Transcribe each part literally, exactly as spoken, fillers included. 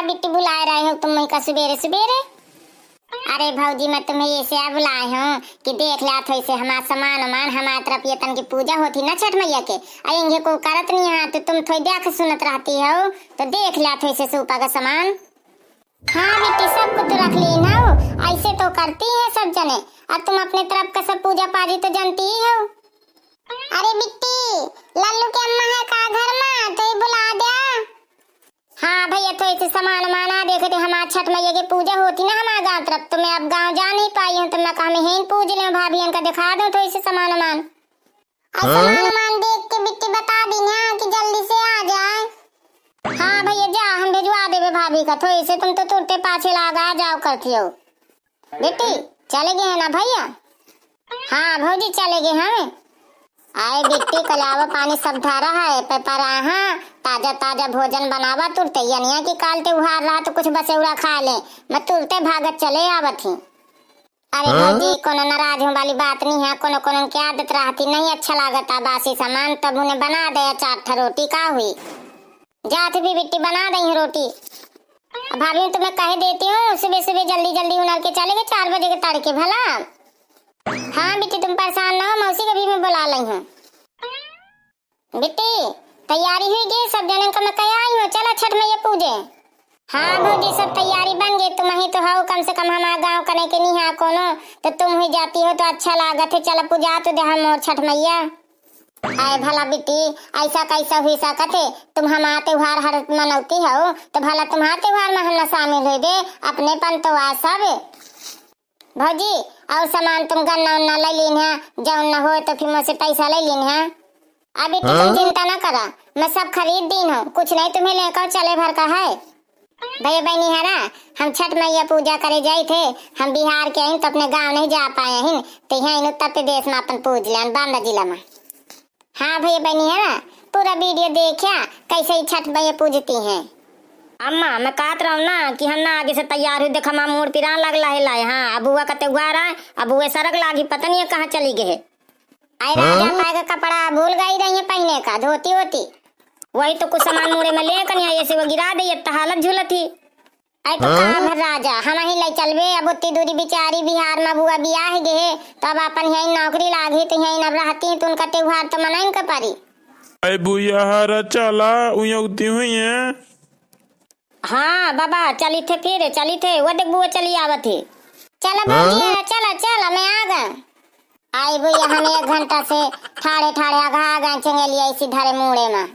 बिट्टी बुलाए रहे हो तुम का सुबेरे सुबेरे? अरे भौजी, मैं तुम्हें ऐसे बुलाए हूँ कि देख लिया थोड़ी से हमार सामान उमान, हमार तरफ ये तन की पूजा होती ना छठ मैया के, अरे इंगे को करत नहीं है, तो तुम थोड़ी देख सुनत रहती हो, तो देख लिया थोड़ी से सूपा का सामान। हाँ बिट्टी, सब कुछ तो रख ली ना, ऐसे तो करती है सब जने। अब तुम अपने तरफ का सब पूजा पाजी तो जानती ही हो। अरे बिट्टी, लल्लू के अम्मा है का घर में, तो ही बुला द्या। हाँ भैया, तो ऐसे सामान वामान आ देखे थे, हमार छठ मैया के पूजा होती ना हमार गाँव तरफ, तो मैं अब गाँव जा नहीं पाई हूँ, तो मैं कहा मैं यहीं पूज लें भाभी, इनका दिखा दूँ तो ऐसे सामान वामान। और हाँ? सामान वामान देख के बिट्टी बता दी ना कि जल्दी से आ जाए। हाँ भैया, जा हम भिजवा देबे भाभी का, तो ऐसे तुम तो तुरते पाछे लागा जाओ करती हो। बिट्टी, चले गए हैं ना भैया? हाँ भौजी, चले गए हम। आए बिट्टी, कलावा पानी सब धारा है, पे परा हाँ, ताजा ताजा भोजन बनावा तुरते, यनिया की काल त्योहार रहा तो कुछ बसेउरा खा ले, मैं तुरते भागत चले आवत ही। अरे हाँ? भौजी, कोनो नाराज हों वाली बात नहीं है, कोनो कोनो के आदत रहती, नहीं अच्छा लागता बासी सामान, तब उन्हें बना दे चार ठा रोटी, का हुई? जात भी बिट्टी बना दई है रोटी। अब भाभी, मैं तुम्हें कह देती हूँ, सुबह सुबह जल्दी जल्दी उनर के चले गए चार बजे के तड़के भला। हाँ बिट्टी, तुम परेशान ना हो, मौसी के भी मैं बुला लई हूँ। बिट्टी, तैयारी हुई गई, सब जनन का मैं कह आई हूँ, चला छठ मैया पूजे। हाँ भौजी, सब तैयारी बन गई, तुम ही तो हो, कम से कम हमारे गाँव कने के नहीं है कोनो, तो तुम हुई जाती हो तो अच्छा लागत है, चला पूजा तो दे हम और छठ मैया। आए भला बिट्टी, ऐसा कैसा हुई सकत है? तुम हमार त्योहार हर मनौती हो, तो भला तुम्हार त्योहार में हम न शामिल होइबे? अपनेपन तो आ सब। भौजी, और सामान तुम गन्ना उन्ना ले लीन है, जौन न होए तो फिर मुझसे पैसा ले लीन है। अभी तो तुम हाँ? चिंता न करा, मैं सब खरीद दीन हूँ, कुछ नहीं तुम्हें लेकर चले भर का है। भैया बहनी है ना, हम छठ मैया पूजा करे जाई थे, हम बिहार के आइन तो अपने गाँव नहीं जा पाए हैं, तो यहाँ इन उत्तर प्रदेश में अपन पूज लेन बांदा जिला में। हाँ भैया बहनी है ना, पूरा वीडियो देखा कैसे ही छठ मैया पूजती हैं। अम्मा, मैं कहत रहूँ ना कि हम ना आगे से तैयार हुई, देख हमार मूड़ पिरान लगला है लाए। हाँ, अब हुआ का त्योहार आए, अब हुए सड़क लागी, पता नहीं है कहाँ चली गए है। आई राजा हाँ? पाए का कपड़ा भूल गई रही है पहने का, धोती होती। वही तो कुछ सामान मूड़े में ले कनी ऐसे वो गिरा दे, ये तो हालत झूलत ही। अरे तो हाँ? का भर राजा, हम ही ले चलबे, अब उतनी दूरी बिचारी बिहार में बुआ बियाह गए, तो अब अपन यहीं नौकरी लागी, तो यहीं अब रहती, तो उनका त्योहार तो मनाइन का परी। अरे बुआ हरा चला, उयों उगती हुई है। हाँ बाबा, चली थे फिर, चली थे, वो देख बुआ चली आवत है। चला हाँ? भौजी, चला, चला, मैं आ गए। आई बुआ, हम एक घंटा से ठाड़े ठाड़े आघा आ गए, चंगेलिया इसी धरे मूड़े में।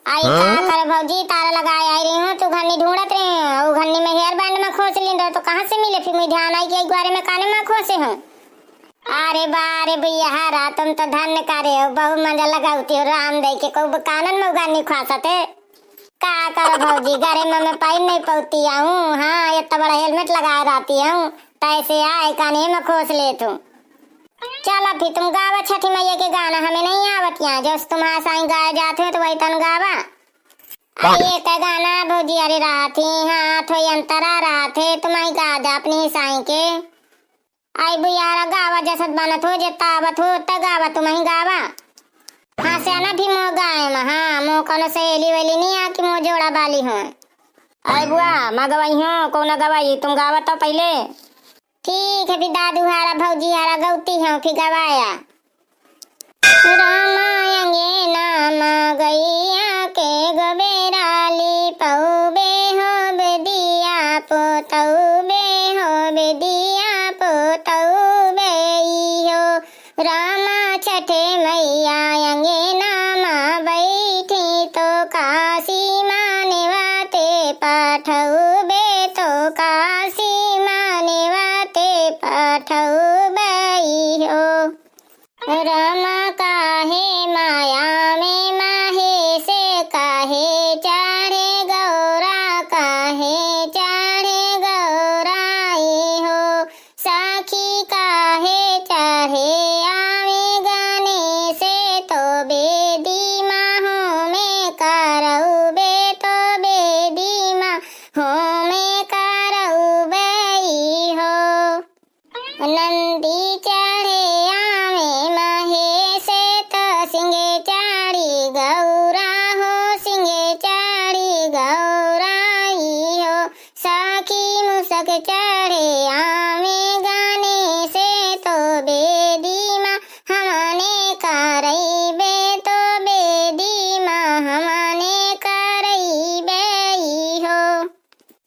आई हाँ? का करे भौजी, तारा लगाए आई रही हूँ, तू घन्नी ढूंढत रही हूँ, वो घन्नी में हेयर बैंड में खोस लीन रहे, तो कहाँ से मिले? फिर मुझे ध्यान आई कि एक बारे में काने में खोसे हूँ। अरे बा रे बुआ हरा, तुम तो धन्य करे हो, बहुत मजा लगावती हो, राम दे के को कानन में घन्नी खोसत है। का करो भौजी, घरे में मैं पहिन नहीं पौती हूँ। हाँ, इतना बड़ा हेलमेट लगाए रहती हूँ, तैसे आए काने में खोस लेत हूँ। चला फिर तुम गावा छठी मैया के गाना, हमें नहीं आवत यहाँ, जो तुम्हारे साईं गाए जाते हो तो वही तन गावा। अरे एक गाना भौजी, अरे रात ही हाथ हो अंतरा रात है, तुम ही गा दे अपनी साईं के। आई बुआ हरा गावा जसत बनत हो, जे तावत हो, त गावा तुम ही गावा। हाँ से ना भी मोह गाए में, हाँ, मोह कोनो सहेली वेली नहीं आ कि मोह जोड़ा वाली हो। आई बुआ, मैं गवाई हूँ, कौन गवाई, तुम गावा तो पहले। ठीक है, फिर दादू हरा, भौजी हरा गौती हूँ, फिर गवाया। रामा अंगेना मा गैया के गोबेराली पौबे हो बेदिया पोतौबे हो बेदिया पोतौबे इहो। रामा छठे मैया अंगेना मा बैठी तो काशी मानेवा ते पाठौबे तो काशी मानेवा ते पाठौबे इहो। रामा काहे माया में माहे से काहे चढ़े गौरा काहे चढ़े गौरा इहो। साखी काहे चढ़े आवे गने से तो बेदी माहो में करौबे तो बेदी माहो चढ़े आवे गणेश तो बेदी मा हमने करइबे तो बेदी मा हमने करइबे हो।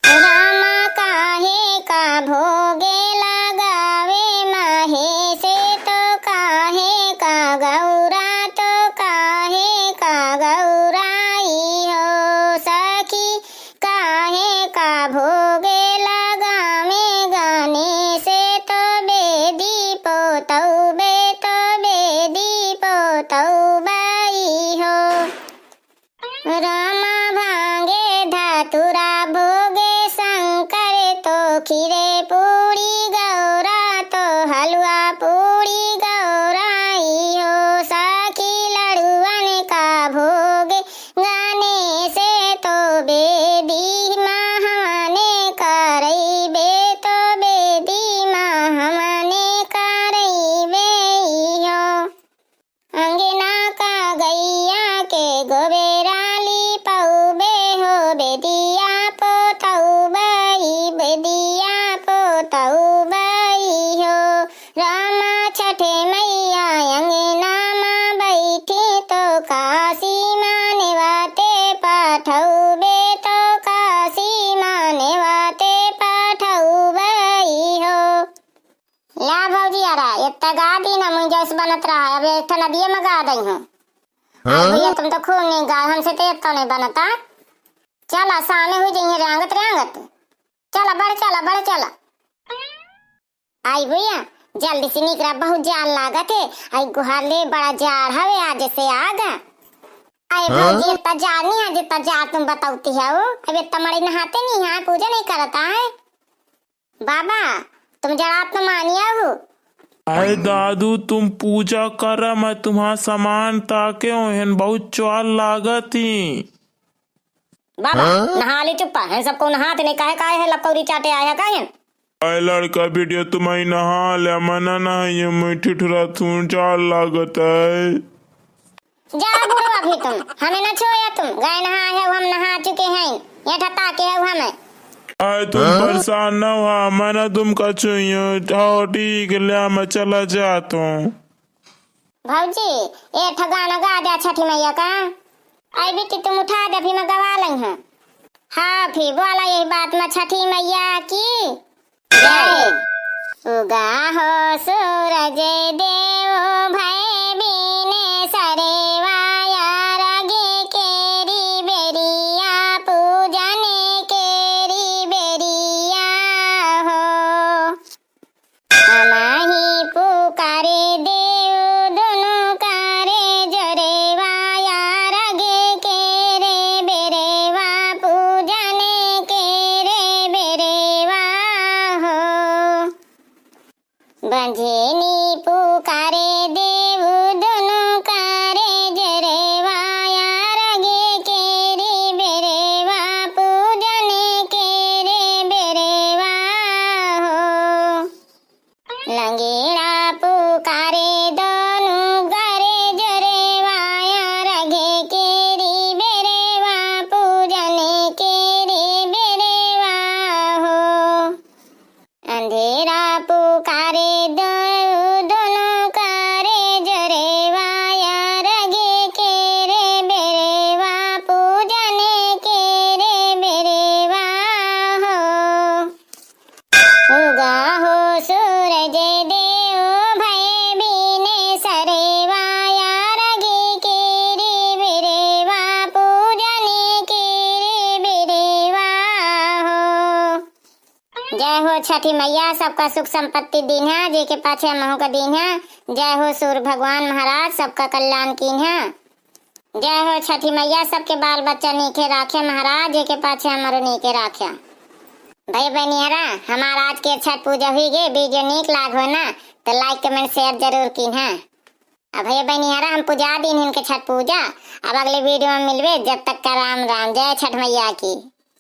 रामा काहे का भोगे लगावे महेश तो काहे का गौरा तो काहे का गौराई हो सखी। काहे का भोगे लगावे गणेश तो बेदी पोतौबे तो बेदी पोतौबाई हो। रामा भांगे धतुरा भोगे शंकर तो खीरे पूड़ी गौरा तो हलवा पूड़ी गौराई हो सखी। लड़ुअन का भोगे गणेश तो बेदी मा हमने करइबे तो बेदी मा हमने करइबे हो। अंगना का गइया के गोबेरा लिपउबे हो बेदिया पोतउबई बेदिया पोतउबई हो। रामा छठे मइया अंगना मा बइठी तो काशी मा नेवाते पठउबे तो काशी मा नेवाते पठउबई हो। ला भौजी अरा, एत्ता गा दीन, मुँह जैस बनत रहा, अब एक ठन नदिया मा गा दई हूँ। हाँ? भैया तुम तो खूब नीक गाए, हमसे तो एत्ता नहीं बनता। चला, सामे हुई जइहे रेंगत रेंगत। चला, बढ़ चला, बढ़ चला। आई भैया, जल्दी से निकरा, बहुत जाड़ लागत है। आई गुहार ले बड़ा जाड़ हवे, आज से आग। आई हाँ? भौजी, एत्ता जाड़ नहीं है, जितना जाड़ तुम बतौती है वो। अब एत्ता मड़ई नहाते नहीं है, पूजा नहीं करता है। बाबा, तुम जड़ात न मानिया हो। अरे दादू, तुम पूजा करा, मैं तुम्हार सामान ताके हूँ, एहन बहुत चाड़ लागत ही। बाबा, हाँ? नहा ले चुप्पा, हैं सबको नहात नहीं, काहे काहे है लपकौरी चाटे आया काहे? अरे लड़का बिटिया, तुम आई नहा ले, मना ना ये मीठी ठुरा सुन चाड़ लागत है। जा बुढ़वा भी तुम, हमें न छोया तुम, गए नहाए हो, हम नहा चुके हैं, ये ठता के हो हमें। अरे तुम हाँ? परेशान न हुआ, मैं ना तुमका छुइयो। हाँ ठीक, ले मैं चला जात हूँ। भौजी, ये ठगाना गा दे छठी मैया का। आई बेटी तुम उठा दे, अभी मैं गवा लई हूँ। हाँ, फिर बोला यही बात में छठी मैया की जय। उगा हो सूरज देव भय बिने सरेवा, यारग केरी बेरिया पूजन केरी बेरिया हो। हमही पुकारे देव दुनु करे जोरेवा, यारग केरे बेरेवा पूजन केरे बेरेवा हो। बंझेनी पुकारे देव दुनु करे जरेवा, यारगे केरे बेरेवा, पूजन केरे बेरेवा हो। लंगेड़ा पुकारे दुनु करे जरेवा, यारगे केरे बेरेवा, पूजन केरे बेरेवा हो। अंधेरा पुकारे दो, दुनु करे जरेवा, यारगे केरे बेरेवा, पूजन केरे बेरेवा हो। उगा हो सूरज देव भय बिने सरेवा, यारगे केरे बेरेवा, पूजन केरे बेरेवा हो। जय हो छठी मैया, सबका सुख संपत्ति दीन्हा, जेके पाछे हमहू का दीन्हा। जय हो सूर्य भगवान महाराज, सबका कल्याण कीन्हा। जय हो छठी मैया, सबके बाल बच्चा नीके राखे महाराज, जेके पाछे हमरो नीके राखे। भाई बनिहरा, हमार आज के छठ पूजा हुई गे, video नीक लाग हो ना, तो like, comment, share जरूर कीन्हा। अब हे बनिहरा हम पूजा दीन इनके छठ पूजा। अब अगले video में मिलबे, जब तक का राम राम। जय छठ मैया की।